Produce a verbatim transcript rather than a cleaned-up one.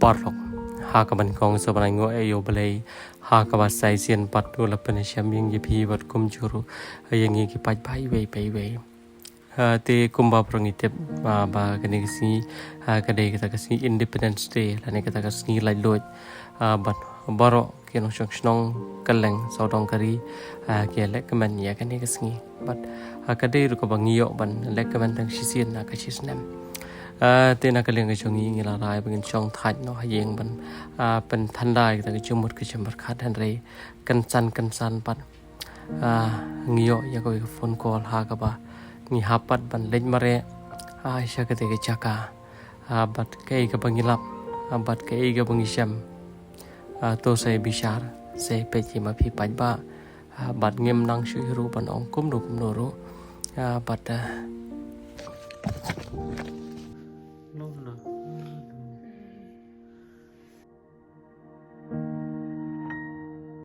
paralok. Ha kaba nyngkong sa ban ai nguh ïa u Blei ha kaba sa shisien pat u la pynïashem ïa ngi, ïa phi bad kumjuh ruh ïa ngi ki paidbah iwei pa iwei. Ah, te kumba baroh ngi tip, ah, ba kane ka sngi, ah, ka dei kata ka sngi Independence Day lane kata ka sngi laitluid, ah, bad baroh ki nongshong shnong kylleng sawdong ka ri, ah, ki lehkmen ïa kane ka sngi. Bad, ah, ka dei ruh kaba ngi ïoh ban lehkmen tang shisien na ka shi snem. Ah, te na ka liang ka jong ngi, ngi la rai ba ngin shong thait noh ha ïing ban, ah, pynthanda ïa kata ka jingmut ka jingpyrkhat, hynrei kynsan kynsan pat, ah, ngi ïoh ïa kawei ka phone call ha kaba ngi hap pat ban leit mareh, ah, sha katei ka jaka. Ah, bad kaei kaba ngi lap, ah, bad kaei kaba ngi shem, ah, to sa ïa bishar, sa ïa peit ïa ma phi paidbah, ah, bad ngim nang shuh hi ruh ban ong kumno kumno ruh, ah, bad, ah,